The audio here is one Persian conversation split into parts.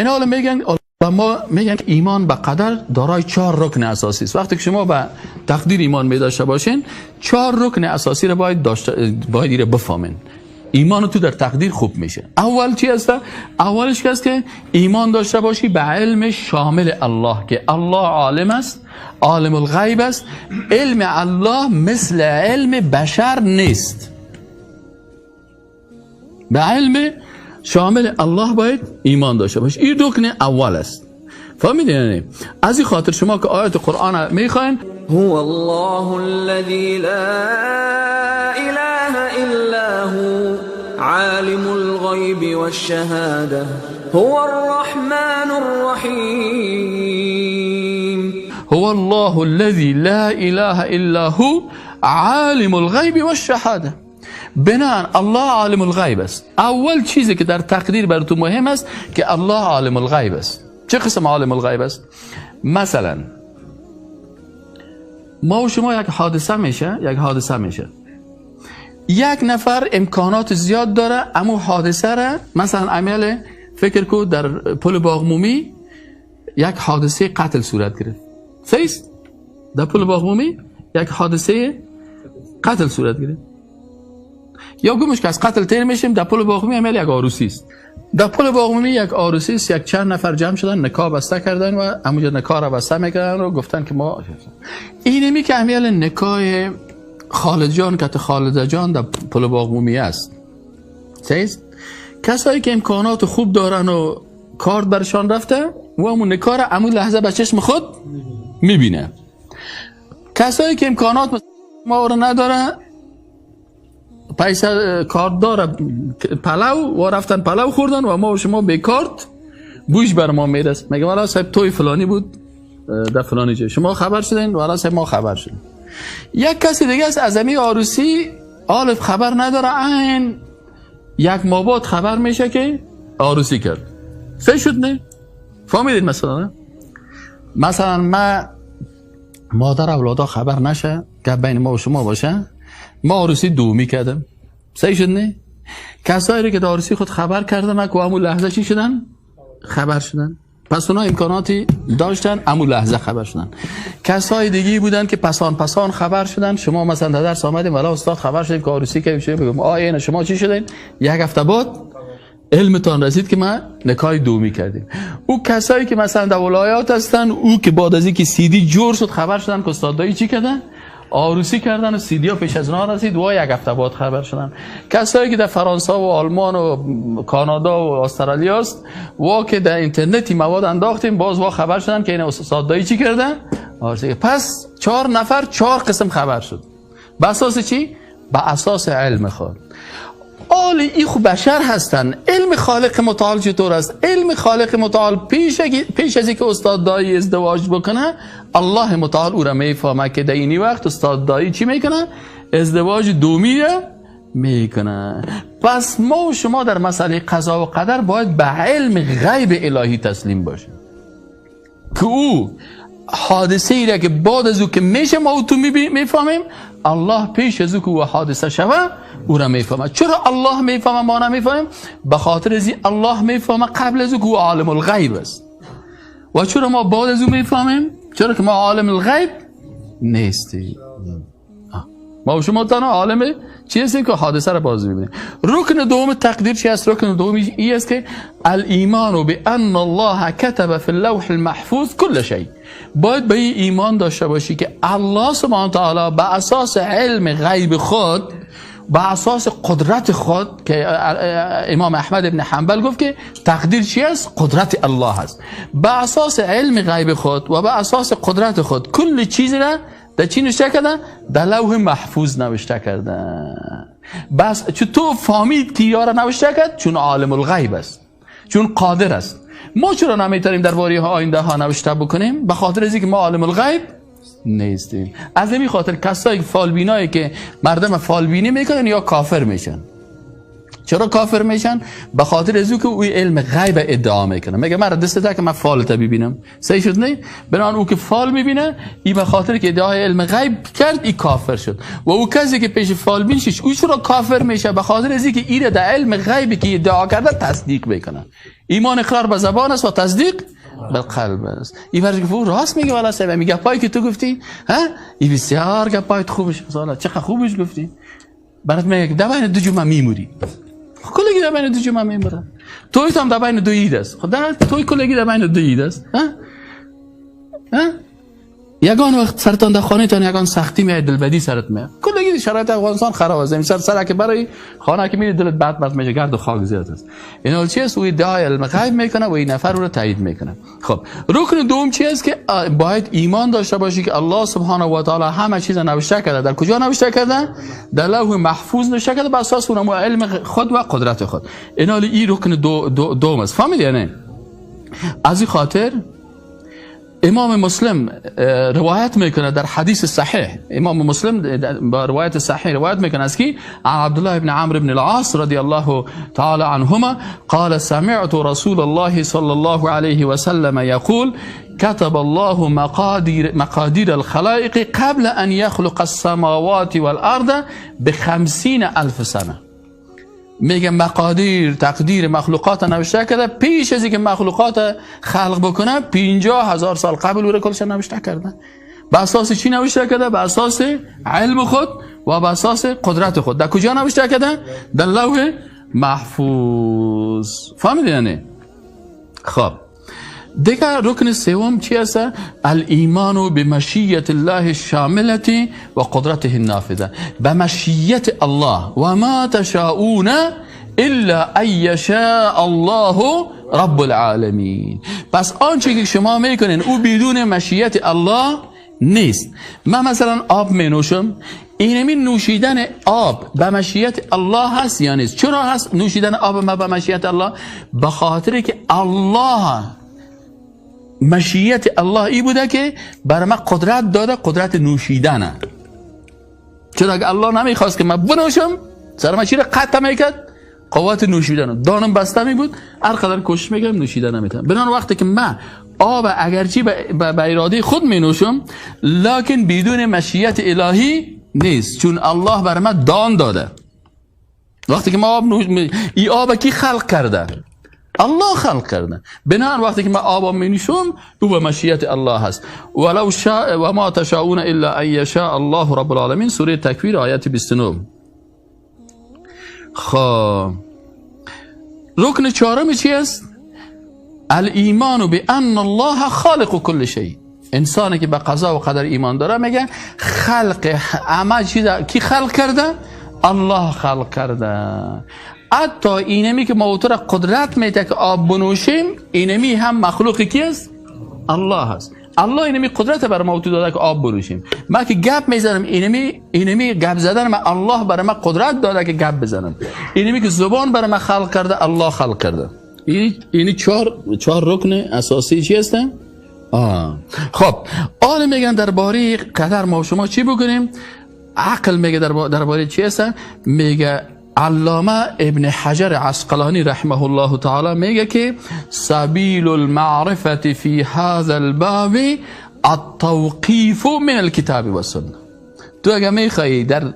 اینا حالا میگن، علما میگن ایمان به قدر دارای 4 رکن اساسی است. وقتی که شما به تقدیر ایمان می داشته باشین، 4 رکن اساسی رو باید داشته، باید ایره بفهمین. ایمان تو در تقدیر خوب میشه. اول چی هست؟ اولش که است که ایمان داشته باشی به علم شامل الله، که الله عالم است، عالم الغیب است. علم الله مثل علم بشر نیست. به علم شامل الله باید ایمان داشته باشی. این رکن اول است. فهمیدین؟ یعنی از این خاطر شما که آیات قرآن میخواین، هو الله الذی لا اله الا هو عالم الغیب والشهاده هو الرحمن الرحیم. هو الله الذی لا اله الا هو عالم الغیب والشهاده. بنان الله عالم الغیب است. اول چیزی که در تقدیر بر تو مهم است که الله عالم الغیب است. چه قسم عالم الغیب است؟ مثلا ما و شما یک حادثه میشه، یک حادثه میشه، یک نفر امکانات زیاد داره، اما حادثه را مثلا عمل فکر کو در پل باغمومی یک حادثه قتل صورت گرفت. صحیح است؟ در پل باغمومی یک حادثه قتل صورت گرفت. یا گمش که از قتل تیر میشیم، در پل باغمی عمل یک عروسی است. در پل باغمی یک عروسی است، یک چند نفر جمع شدن، نکاح بسته کردن و همونجا نکاح را بسته میکردن و گفتن که ما اینمی که عمل نکاح خالد جان که خالد جان در پل باغمومی است. صحیح است؟ کسایی که امکانات خوب دارن و کارت برشان رفته و همون نکاح را همون لحظه به چشم خود میبینه. کسایی که امکانات ما رو نداره، پیسه کارت داره پلو و رفتن پلو خوردن و ما و شما به کارت بوش بر ما میرسه. میگه والا صاحب توی فلانی بود در فلانی جای، شما خبر شدین، والا صاحب ما خبر شدیم. یک کسی دیگه است از امی عروسی آلف خبر نداره، عین یک ماه بعد خبر میشه که عروسی کرد. سه شد نه؟ فهمیدید مثلا؟ مثلا ما مادر اولادا خبر نشه که بین ما و شما باشه، ما عروسی دومی کردم. صحیح شد نه؟ کسایی که در عروسی خود خبر کردن که همون لحظه چی شدن؟ خبر شدن. پس اونا امکاناتی داشتن، همون لحظه خبر شدن. کسای دیگه بودن که پسان پسان خبر شدن. شما مثلا در درس آمدیم، والا استاد خبر شدیم که عروسی که شده، بگم آ اینه شما چی شدین؟ یک هفته بعد علمتان رسید که ما نکاح دومی کردیم. او کسایی که مثلا در ولایات هستن، او که بعد از اینکه سی دی جور شد خبر شدن که استاد دایی چی کردن؟ عروسی کردن و سی دی ها پیش از اونها رسید و یک هفته بعد خبر شدن. کسایی که در فرانسه و آلمان و کانادا و استرالیا است، وا که در اینترنتی مواد انداختیم، باز وا خبر شدن که این استاد دایی چی کردن؟ عروسی. پس 4 نفر 4 قسم خبر شد. به اساس چی؟ به اساس علم خود. آل ای خو بشر هستن. علم خالق متعال چطور است؟ علم خالق متعال پیش از اینکه استاد دایی ازدواج بکنه، الله متعال او را میفهمه که در اینی وقت استاد دایی چی میکنه؟ ازدواج دومی را میکنه. پس ما و شما در مسئله قضا و قدر باید به علم غیب الهی تسلیم باشیم که او حادثه ای را که بعد از او که میشه ما او تو میفهمیم، الله پیش از او که او حادثه شوه او را میفهمه. چرا الله میفهمه ما نمیفهمیم؟ به خاطر از الله میفهمه قبل از او که او عالم الغیب است. و چرا ما بعد از او میفهمیم؟ چرا که ما عالم الغیب نیستیم. ما و شما تنها عالم چی هستیم که حادثه را باز میبینیم. رکن دوم تقدیر چی است؟ رکن دوم ای است که الایمان بان الله كتب فی اللوح المحفوظ كل شیء. باید به این ایمان داشته باشی که الله سبحانه وتعالی به اساس علم غیب خود، به اساس قدرت خود، که امام احمد ابن حنبل گفت که تقدیر چی است؟ قدرت الله است. به اساس علم غیب خود و به اساس قدرت خود کل چیز را در چی نوشته کردن؟ در لوح محفوظ نوشته کردن. بس چطور فهمید که یارا نوشته کرد؟ چون عالم الغیب است، چون قادر است. ما چرا نمیتونیم درباره آینده ها نوشته بکنیم؟ به خاطر از اینکه ما عالم الغیب نیستیم. از این خاطر کسایی فالبینایی که مردم فالبینی میکنن یا کافر میشن. چرا کافر میشن؟ به خاطر از او که او علم غیب ادعا میکنه. میگه من دست تا که من فالت ببینم. صحیح شد نه؟ بنان او که فال میبینه، ای به خاطر که ادعای علم غیب کرد ای کافر شد. و او کسی که پیش فالبین شش، او چرا کافر میشه؟ به خاطر از اینکه ای در علم غیبی که ادعا کرده تصدیق میکنه. ایمان اقرار به زبان است و تصدیق بالقلب است. این برش گفت راست میگه والا صاحب، می گپایی که تو گفتی ها این بسیار گپایت خوبش، مثلا چقدر خوبش گفتی. برات میگه در بین دو جمعه میموری، کلگی در بین دو جمعه میموره. توی هم در بین دو عید است، خدا توی کلگی در بین دو عید است. ها ها یگان وقت سرتان در خانه تان یگان سختی میاد، دلبدی سرت میاد. کلگی شرایط افغانستان خراب است. این سر که برای خانه که میری دلت بد بد میشه، گرد و خاک زیاد است. این چی است؟ او ادعای علم غیب میکنه و این نفر رو تایید میکنه. خب رکن دوم چی است؟ که باید ایمان داشته باشی که الله سبحانه و تعالی همه چیز نوشته کرده. در کجا نوشته کرده؟ در لوح محفوظ نوشته کرده، بر اساس اون علم خود و قدرت خود. این حال این رکن دوم است. فهمیدی یا نه؟ از این خاطر امام مسلم روایت میکنه در حدیث صحیح، امام مسلم با روایت صحیح روایت میکنه از کی؟ عبد الله بن عمرو بن العاص رضی الله تعالی عنهما قال سمعت رسول الله صلى الله عليه وسلم يقول كتب الله مقادير الخلائق قبل أن يخلق السماوات والأرض ب50,000 سنة. میگه مقادیر تقدیر مخلوقات نوشته کرده پیش از اینکه مخلوقات خلق بکنه 50,000 سال قبل او رو کلش نوشته کرده. به اساس چی نوشته کرده؟ به اساس علم خود و به اساس قدرت خود. در کجا نوشته کرده؟ در لوح محفوظ. فهمیدی یعنی؟ خب دیگه رکن سوم چی است؟ الایمان بمشیت الله الشاملة و قدرته النافذه. به مشیت الله و ما تشاؤون الا ان یشاء الله رب العالمین. پس آنچه که شما میکنین او بدون مشیت الله نیست. من مثلا آب می نوشم، اینمی نوشیدن آب به مشیت الله هست یا نیست؟ چرا هست نوشیدن آب ما به مشیت الله؟ به خاطر که الله مشیت الله ای بوده که برای من قدرت داده، قدرت نوشیدنه. چرا اگه الله نمیخواست که من بنوشم، سر من چی را قطع میکرد؟ قوت نوشیدن. دانم بسته می بود، هر قدر کوشش میکردم نوشیدن نمیتونم. بنابراین وقتی که من آب اگرچه به اراده خود می نوشم، لکن بدون مشیت الهی نیست، چون الله برای من دان داده. وقتی که ما آب ای آب کی خلق کرده؟ الله خلق کرده. بنابراین وقتی که من آب می نوشم، او به مشیت الله هست. ولو شاء و ما تشاؤون الا ان یشاء الله رب العالمین، سوره تکویر آیت 29. خب رکن چهارم چی است؟ الایمان بان الله خالق کل شیء. انسانی که به قضا و قدر ایمان داره میگه خلق همه چیز کی خلق کرده؟ الله خلق کرده. حتی اینمی که ما تو را قدرت میده که آب بنوشیم، اینمی هم مخلوق کی است؟ الله هست. الله اینمی قدرت بر ما تو داده که آب بنوشیم. ما که گپ میزنم، اینمی گپ زدن ما الله بر ما قدرت داده که گپ بزنم. اینمی که زبان بر ما خلق کرده، الله خلق کرده. اینی چهار رکن اساسی چی هستن؟ خب آن میگن درباره قدر ما شما چی بکنیم؟ عقل میگه درباره چی هستن؟ میگه علامه ابن حجر عسقلانی رحمه الله تعالی میگه که سبیل المعرفة فی هذا الباب التوقیف من الكتاب والسنه. تو اگه میخوایی در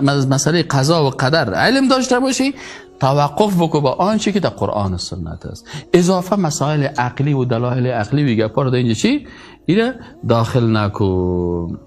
مسئله قضا و قدر علم داشته باشی، توقف بکن با آنچه که در قرآن و سنت است. اضافه مسائل عقلی و دلایل عقلی و گپا رو در اینجا چی؟ ایره داخل نکن.